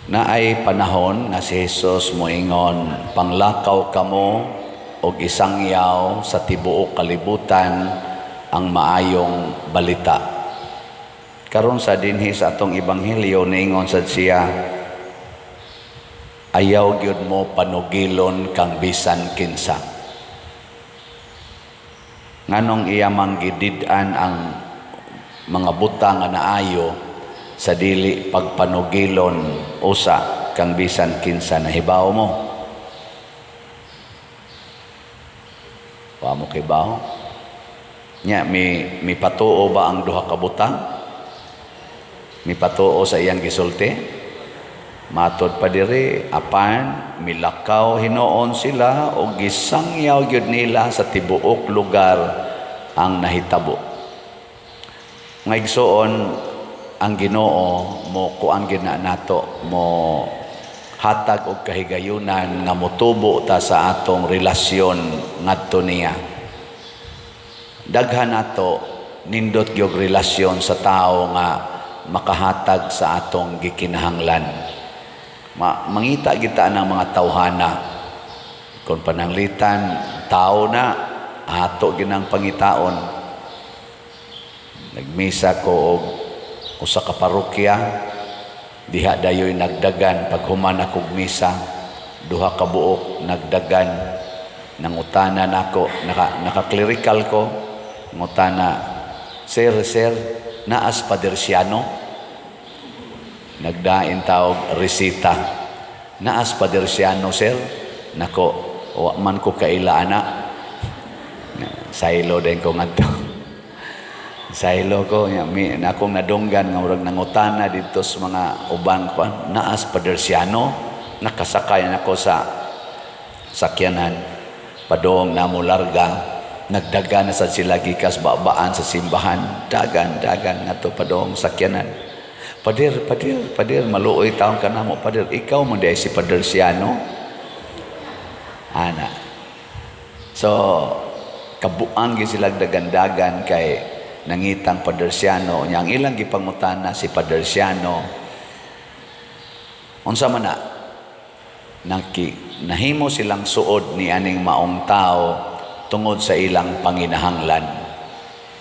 Naay panahon nga si Jesus moingon, "Panglakaw kamo og isangyaw sa tibuok kalibutan ang maayong balita." Karon sa dinhi sa atong ebanghelyo, niingon sad siya, "Ayaw gyud mo panugilon kang bisan kinsa." Nganong iya mang gidid-an ang mga butang nga naayo sa dili pagpanugilon usa kang bisan kinsa? Nahibaw mo? Wa mo kibaw? Nya mi patuo ba ang duha ka butang? Mi patuo sa iyang gisulti? Matod pa diri, apan milakaw hinuon sila og gisangyaw gyud nila sa tibuok lugar ang nahitabo. Mga igsoon, ang Ginoo mo kuan gyud na nato, mo hatag og kahigayunan nga motubo ta sa atong relasyon ngadto niya. Daghan nato nindot gyud relasyon sa tawo nga makahatag sa atong gikinahanglan. Mangita kita ng mga tawhana. Kung pananglitan, tao na, ato ginang pangitaon. Nagmisa ko og usa ka parokya, diha dayoy nagdagan. Paghuman akog misa, duha ka buok nagdagan, nangutana nako, naka-clerical ko, ngutana, "Sir, sir, naas Padersiano?" Nagdain tawag resita. "Naas Padersiano, sir?" "Nako, wa man ko kaila ana." Saylo din ko ngadto. Saylo ko nya mi na akong nadunggan nga murag nangutana didto sa mga uban ko, "Naas Padersiano?" Nakasakay nako sa sakyanan padong namo larga, nagdagan na sad sila gikas babaan sa simbahan, dagan dagan ngadto padong sakyanan. "Pader, pader, pader, maluoy taon ka namo, pader. Ikaw mo diay si Padersiano?" Ana. So kabuang gyud sila dagan-dagan kay nangitang Padersiano nya. Ang ilang gipangutana si Padersiano. Unsa man na nahimo silang suod ni aning maong tao tungod sa ilang panginahanglan.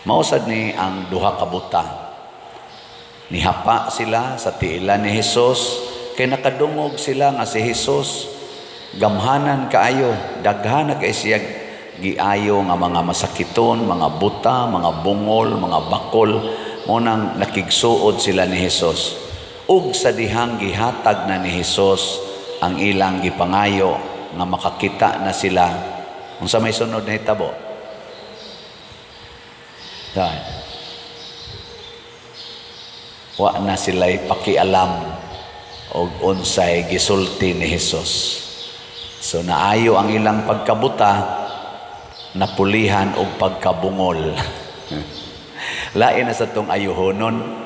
Mao sad ni ang duha ka buta. Nihapa sila sa tiilan ni Hesus kay nakadungog sila nga si Hesus gamhanan kaayo, daghan na kay siya giayo nga mga masakiton, mga buta, mga bungol, mga bakol. Mo nang nakigsuod sila ni Hesus. Ug sa dihang gihatag na ni Hesus ang ilang gipangayo nga makakita na sila, unsa may sunod na hitabo? Dahil wa na sila'y pakialam og unsay gisulti ni Hesus. So naayo ang ilang pagkabuta, napulihan og pagkabungol. Lain na sa tong ayuhonon,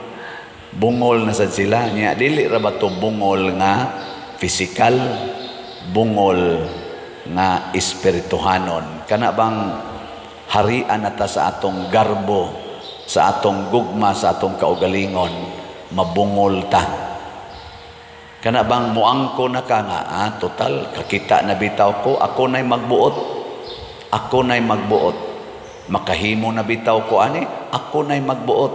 bungol na sad sila nya. Dili ra ba to bungol nga physical, bungol nga espirituhanon? Kana bang harian na ta sa atong garbo, sa atong gugma, sa atong kaugalingon, mabungol ta. Kana bang muangko na ka nga, "Ah, total, kakita na bitaw ko, ako na'y magbuot, ako na'y magbuot, makahimo na bitaw ko ani, ako na'y magbuot."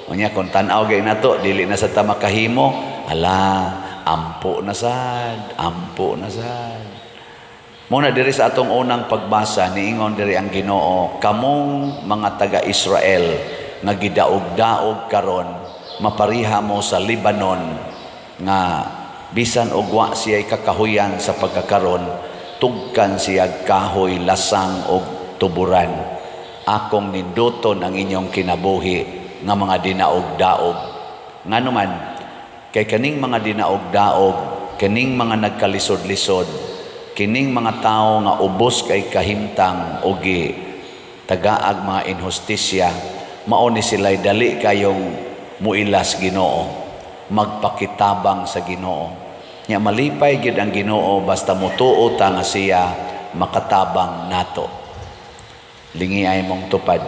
Unya kung tan-aw gay nato, dili na sa ta makahimo, ala, ampo na sad, ampo na sad. Muna diri sa atong unang pagbasa, niingon diri ang Ginoo, "Kamong mga taga-Israel nga gidaog-daog karon, mapariha mo sa Lebanon nga bisan og wa siya'y kakahuyan sa pagkakaron, tugkan siya kahoy, lasang og tuburan. Akong ninduton ang inyong kinabuhi nga mga dinaog-daog." Ngano man? Kay kaning mga dinaog-daog, kaning mga nagkalisod-lisod, kining mga tao nga ubos kay kahimtang og tagaag mga inhustisya, mao ni sila'y dali kayong muilas Ginoo, magpakitabang sa Ginoo. Nya malipay gyud ang Ginoo basta mutuo ta nga siya makatabang nato. Lingi ay mong tupad.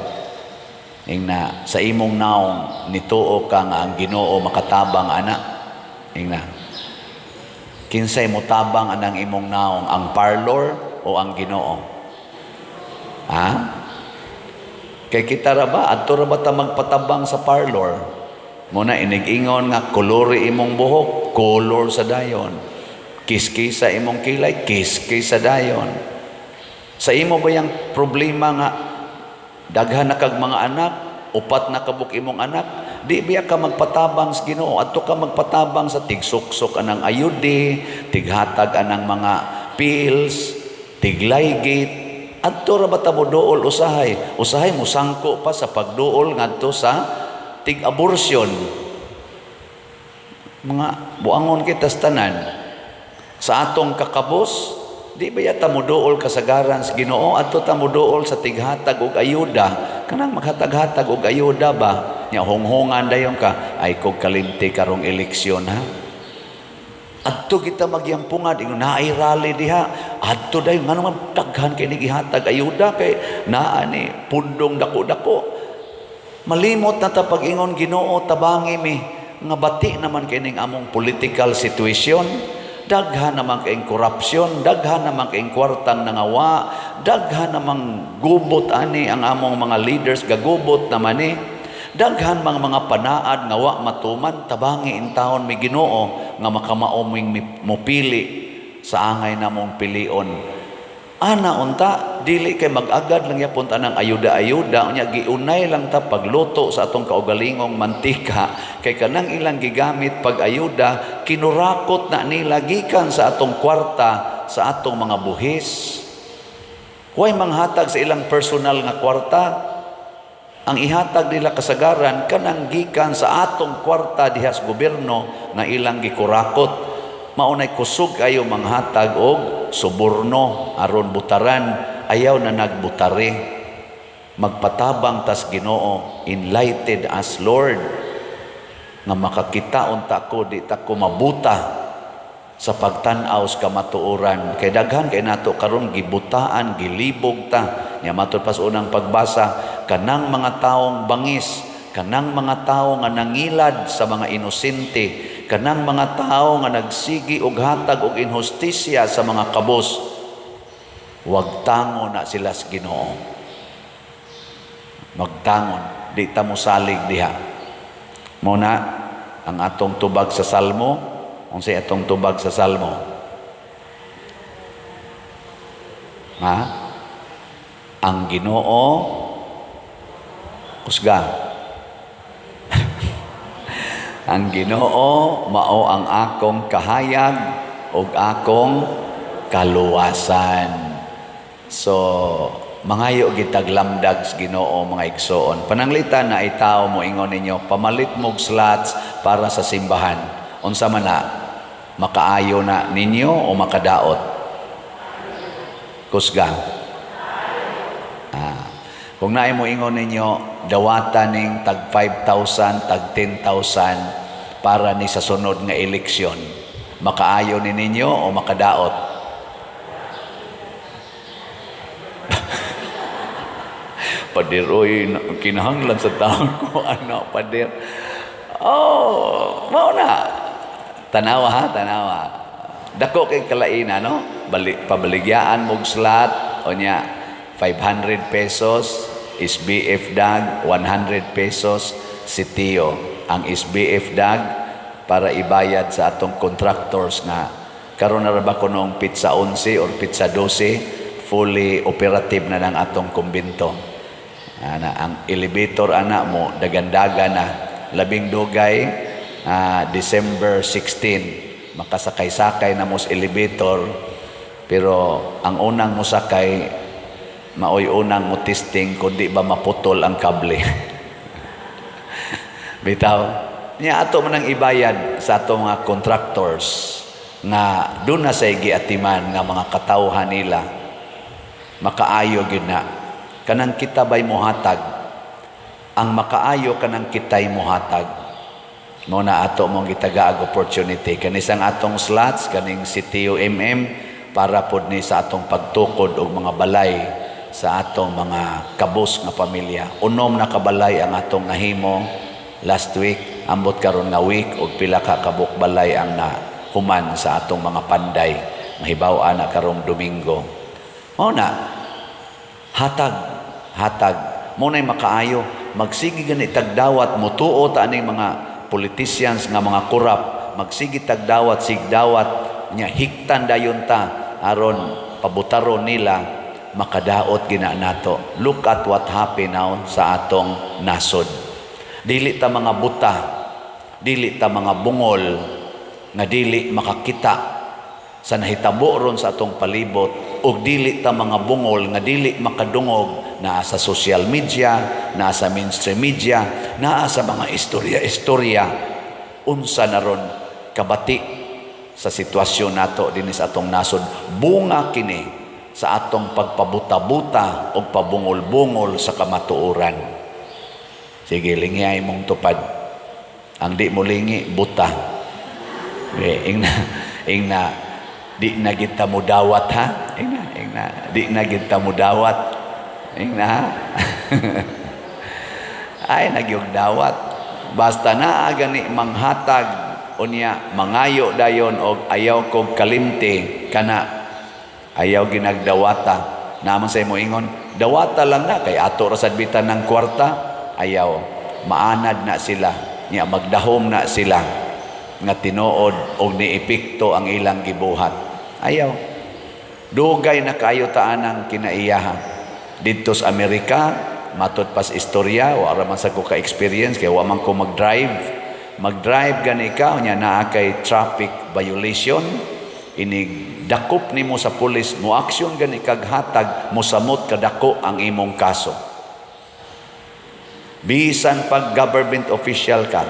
Ingna sa imong naong, nituo ka nga ang Ginoo makatabang ana? Ingna. Kinsay motabang anang imong naong, ang parlor o ang Ginoo? Ha? Kay kita ra ba, adto ra ba ta magpatabang sa parlor? Muna inig-ingon nga kolori imong buhok, color sa dayon. Kiskisa imong kilay, kiskisa dayon. Sa imo ba yung problema nga daghan na kag mga anak, upat na kabuk imong anak, di biya ka magpatabang sa Ginoo, adto ka magpatabang sa tigsuksok anang ayudi, tighatag anang mga pills, tiglaygate, adto ra ba ta moduol usahay? Usahay musangko pa sa pagduol ngadto sa tig-abortion. Mga buangon kita sa tanan. Sa atong kakabos, di ba yata moduol kasagaran sa Ginoo, adto ta moduol sa tighatag og ayuda? Kanang maghatag-hatag og ayuda ba? Nya honghongan dayon ka, ay kog kalimti karong eleksyon, ha. Adto kita magyampungan, ingon naay rally diha. Adto dayon, ngano man daghan kay gihatag ayuda, kay naa ni pundong dako-dako. Malimot na ta pag-ingon, "Ginoo, tabangi mi," nga bati naman kining among political situation. Daghan naman kayong korupsyon, daghan naman kayong kwartang nangawa, daghan namang gubot ani ang among mga leaders, gagubot naman ni. Daghan mga panaad nga wa matuman, tabangi intawon mi, Ginoo, nga makamao ming mopili sa angay namong pilion. Ana unta, dili kay mag-agad lang yapon tanang ayuda-ayuda, unya giunay lang ta pagluto sa atong kaugalingong mantika, kay kanang ilang gigamit pag ayuda, kinurakot na nila gikan sa atong kwarta, sa atong mga buhis. Way manghatag sa ilang personal nga kwarta. Ang ihatag nila kasagaran kanang gikan sa atong kwarta diha sa gobyerno nga ilang gikurakot. Maunay kusog ayo manghatag og suborno aron butaran, ayaw na nagbutari. Magpatabang tas Ginoo, enlighten us, Lord, nga makakita unta ko, di ta ko mabuta sa pagtan-aw sa kamatuoran, kay daghan kay nato karon gibutaan, gilibog ta. Nya matud pas unang pagbasa, kanang mga taong bangis, kanang mga tawo nga nangilad sa mga inosente, kanang mga tawo nga nagsigi og hatag og inhustisya sa mga kabos, wagtangon na sila sa Ginoo. Magtangon, di ta mosalig diha. Mao na ang atong tubag sa Salmo. Unsay atong tubag sa Salmo? Ha? Ang Ginoo, kusga. Ang Ginoo mao ang akong kahayag ug akong kaluwasan. So, mangayo gitag lamdag sa Ginoo, mga igsoon. Pananglitan na itaw mo ingon ninyo, pamalit mog slots para sa simbahan. Unsa man na, makaayo na ninyo o makadaot? Kusga. Kung naay mo ingon ninyo, dawatan ning tag 5,000, tag 10,000 para ni sa sunod nga eleksyon. Makaayo ni ninyo o makadaot? Pader, oy, kinahanglan sa taon ko, ano, pader. Oh, mao na. Tanawa ha, tanawa. Dako kay kalaina, no? Balik, pabaligyaan mog slot, o nya, 500 pesos, SBF dag, 100 pesos, sitio. Ang SBF dag, para ibayad sa atong contractors nga karon na ra ba kunong pizza 11 or pizza 12, fully operative na ng atong kumbento. Ana, ang elevator ana mo dagandaga na labing dugay, December 16 makasakay-sakay na mo sa elevator, pero ang unang mosakay maoy unang mo testing kung di ba maputol ang kable. Bitaw niya, ato man ang ibayad sa ato mga contractors nga doon na sa giatiman nga mga katawhan nila. Makaayo gyud na kanang kita bay mohatag. Ang makaayo, kanang kitay mohatag. Mo na ato mong gitagaag opportunity kanisang atong slots, kaning CTO MM, para pod ni sa atong pagtukod og mga balay sa atong mga kabus nga pamilya. Unom na kabalay ang atong nahimo last week. Ambot karon nga week og pila ka kabuk balay ang na human sa atong mga panday. Mahibaw-an na karong Domingo. Mao na, hatag, hatag. Mao na'y makaayo, magsige gani tagdawat, mutuo ta aning mga politicians nga mga corrupt, magsige tagdawat, sigdawat, nya hiktan dayon ta aron pabutaron nila, makadaot gina nato. Look at what happened now sa atong nasod. Dili ta mga buta, dili ta mga bungol nga dili makakita sa nahitabo ron sa atong palibot, ug dili ta mga bungol nga dili makadungog naa sa social media, naa sa mainstream media, naa sa mga istorya-istorya unsa na ron kabati sa sitwasyon nato dinhi sa atong nasod. Bunga kini sa atong pagpabuta-buta o pabungol-bungol sa kamatuoran. Sige, lingiay mong tupad. Ang di mo lingi, buta. Eh, ingna, ingna, di na kita mo dawat, ha? Ingna, ingna, di na kita mo dawat. Ingna, ha? Ay, nagyog dawat. Basta na gani manghatag, unya mangayo dayon og ayaw kog kalimti kana, ayaw ginagdawata. Naman sa imo ingon, dawata lang na kay ato ra sad bitan ng kwarta. Ayaw, maanad na sila nya, magdahom na sila nga tinuod og niepekto ang ilang gibuhat. Ayaw, dugay na kaayo ta anang kinaiyaha didto sa Amerika. Matud pas istorya, wa ra man sa ko ka-experience kay wa man ko mag-drive. Mag-drive gani ka, nya naa kay traffic violation, inig dakop nimo sa pulis, mo aksyon gani kag hatag, mosamot kadako ang imong kaso. Bisan pag government official ka.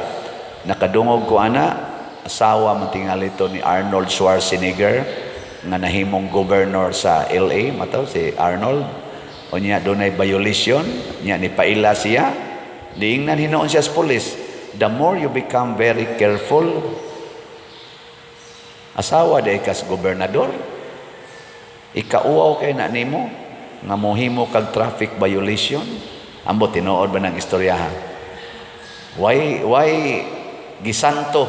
Nakadungog ko ana, asawa man tingali to ni Arnold Schwarzenegger nga nahimong governor sa LA, mataw si Arnold. Unya dunay violation, nya ni paila siya. Diingnan hinuon siya sa pulis. The more you become very careful, asawa diay kas gobernador, ikauaw kay na nimo nga mohimo kag traffic violation. Ambot, tinuod ba ng istoryaha? Why gisanto?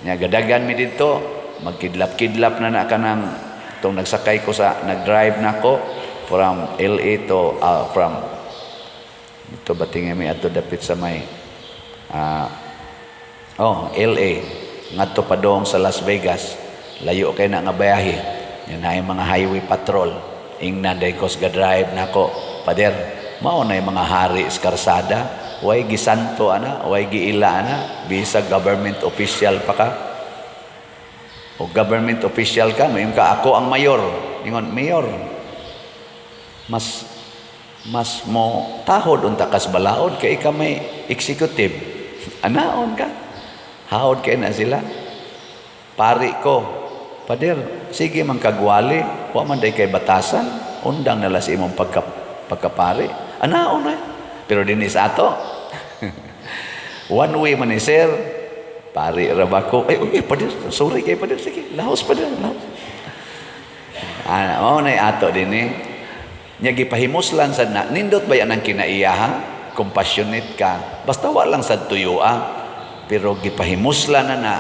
Nya gadagan mi didto, magkidlap-kidlap na na kanang tong nagsakay ko sa nag-drive nako from LA to from ito ba, tingin mi ato dapit sa may oh, LA ngadto padong sa Las Vegas. Layo kay na nga biyahe. Yan na mga highway patrol. Ingnan day kos ga drive nako, pader, mao na yung mga hari sa karsada. Way gisanto ana, way giila ana, bisa government official pa ka. O government official ka, mayon ka, "Ako ang mayor." Ingon, "Mayor, mas mas mo tahod unta kas balaod kay ika may executive." Anaon ka. Hawod kay na sila. "Pari ko." "Pader, sige man kagwali, wa man day kay batasan, undang nala sa imong pagkapari." Anaon na. Pero dinhi sa ato, one way man ni, "Sir, pari ra ba ko?" "Ay, uy, pader, sorry kay pader, sige, lahos pader, lahos." Ah, mao na ato dinhi. Nya gipahimuslan sad na, nindot ba yan ang kinaiyaha? Compassionate ka. Basta wa lang sad tuyua. Pero gipahimuslan na na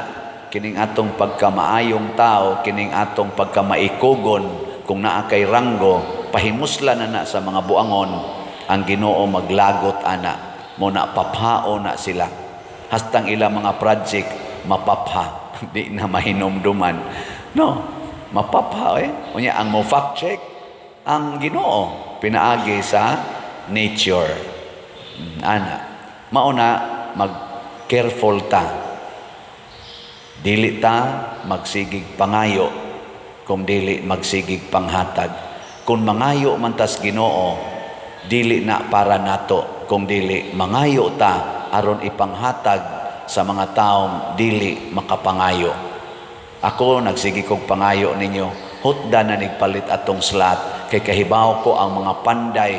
kining atong pagkamaayong tao, kining atong pagkamaikugon, kung naa kay ranggo, pahimuslan na na sa mga buangon, ang Ginoo maglagot ana, mo na paphao na sila. Hastang ilang mga project mapapha, di na mahinumduman. No, mapapha eh. Unya ang mo fact check ang Ginoo pinaagi sa nature. Ana, mauna mag careful ta. Dili ta magsigig pangayo kung dili magsigig panghatag. Kung mangayo man tas Ginoo, dili na para nato, kung dili mangayo ta aron ipanghatag sa mga taong dili makapangayo. Ako nagsige kog pangayo ninyo, hutda na nigpalit atong slot kay kahibaw ko ang mga panday,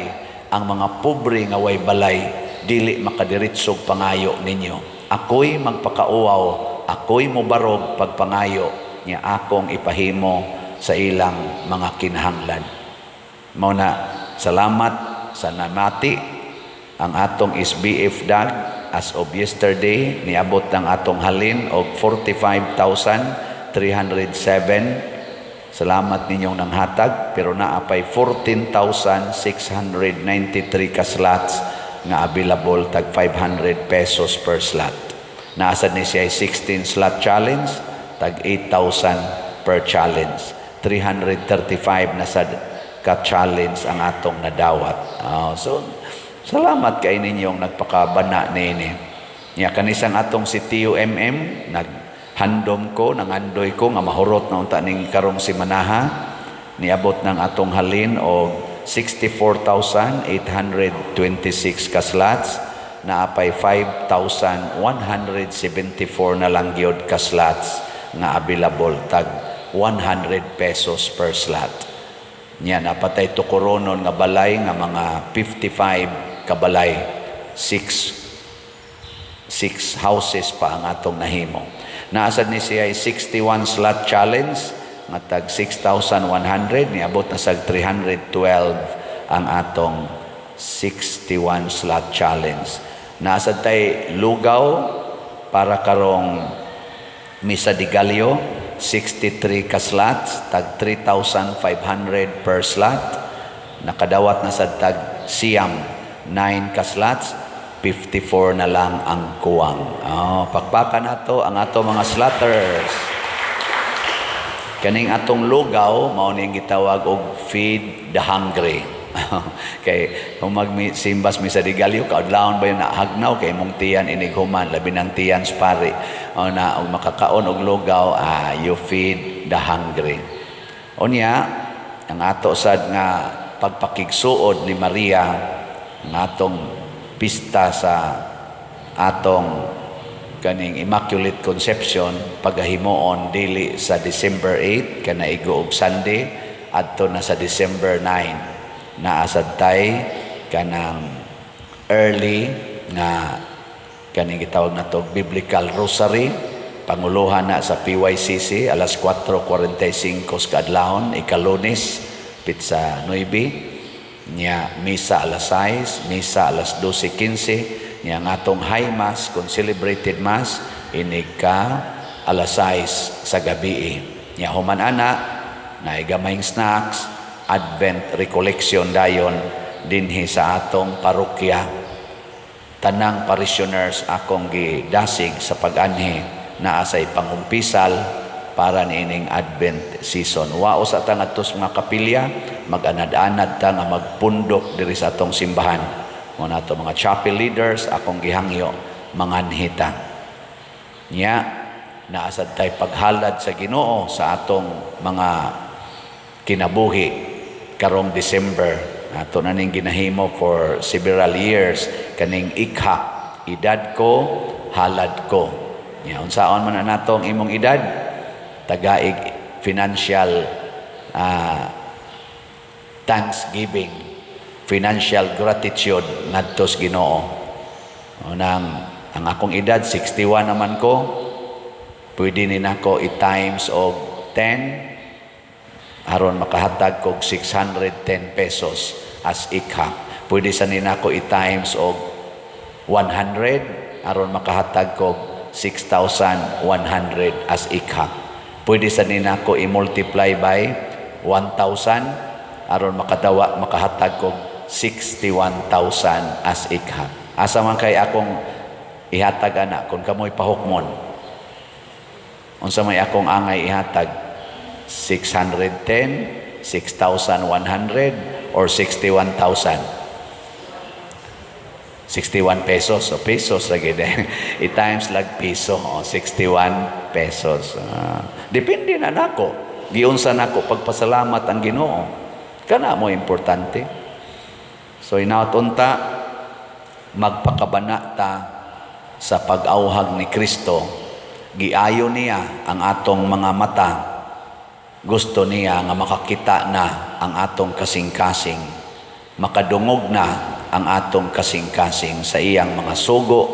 ang mga pobre nga way balay, dili makadiretsog pangayo ninyo. Ako'y magpakauaw, ako'y mobarog pagpangayo niya akong ipahimo sa ilang mga kinahanglan. Mao na, salamat sa namati ang atong SBF dag. As of yesterday, niabot ang atong halin og 45,000. 307. Salamat ninyong nanghatag, pero naa pay 14,693 ka slots nga available, tag 500 pesos per slot. Naa sad ni siya 16 slot challenge, tag 8,000 per challenge. 335 na sad ka challenge ang atong nadawat. Oh, so salamat kay ninyong nagpakabana niini. Nya kanisang atong si TUMM, naghandom ko, nangandoy ko nga mahurot na unta ning karong simanaha. Niabot ng atong halin og 64,826 ka slots, naa pay 5,174 na lang gyud ka slots nga available, tag 100 pesos per slot. Nya naa pa tay tukoronon nga balay nga mga 55 ka balay, 6 six houses pa ang atong nahimo. Naa sad ni siya 61 slot challenge nga tag 6,100, niabot na sa 312 ang atong 61 slot challenge. Naa sad tay lugaw para karong Misa de Gallo, 63 ka slots, tag 3,500 per slot. Nakadawat na sa tag 99 ka slots, 54 na lang ang kuwang. Oh, pakpakan nato ang ato mga slotters. Kaning atong lugaw, mao ning gitawag og "Feed the Hungry." Kay kung magsimbas Misa de Gallo, kaudlaon ba yun na hagnaw kay mong tiyan inig human, labi ng tiyan sa pari. O na, og makakaon og lugaw, ah, you feed the hungry. Unya, ang ato sad nga pagpakigsuod ni Maria, ang atong pista sa atong kaning Immaculate Conception, pagahimuon dili sa December 8 kanaigo og Sunday, adto na sa December 9. Naa sad tay kanang early nga kaning gitawag nato Biblical Rosary, panguluhan na sa PYCC, alas 4:45 sa kaadlawon, ikalunes, petsa 9 niya, misa alas 6, misa alas 12:15. Niya ang atong high mass, concelebrated mass, inig ka alas 6 sa gabi. Niya human ana, naay gamayng snacks, Advent recollection dayon dinhi sa atong parokya. Tanang parishioners akong gidasig sa pag-anhi, naa say pangumpisal para niining Advent season. Wa usa ta ngadto sa mga kapilya, mag-anad-anad ta nga magpundok diri sa atong simbahan. Mo nato mga chapel leaders akong gihangyo, manganhi ta. Nya naa sad tay paghalad sa Ginoo sa atong mga kinabuhi karong December. Ato na ning ginahimo for several years kaning ikha, edad ko, halad ko. Nya unsaon man na nato ang imong edad, tagaig financial thanksgiving, financial gratitude ngadto sa Ginoo. O nang ang akong edad, 61 naman ko, pwede ni nako i-times og 10 aron makahatag kog 610 pesos as ikha. Pwede sa ni nako i-times og 100 aron makahatag kog 6,100 as ikha. Pwede sa ni nako i-multiply by 1,000 aron makadawa makahatag kog 61,000 as ikha. Asa man kay akong ihatag ana kung kamoy pahukmon? Unsa may akong angay ihatag? 610, 6,100 or 61,000? 61 pesos. O pesos lagi din. I-times lag piso. O, 61 pesos. Ah, depende na nako. Giunsa nako pagpasalamat ang Ginoo. Kana mo importante. So hinaot unta magpakabana ta sa pag-awhag ni Kristo. Giayo niya ang atong mga mata. Gusto niya nga makakita na ang atong kasing-kasing. Makadungog na ang atong kasing-kasing sa iyang mga sugo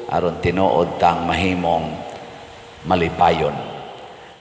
aron tinuod tang mahimong malipayon.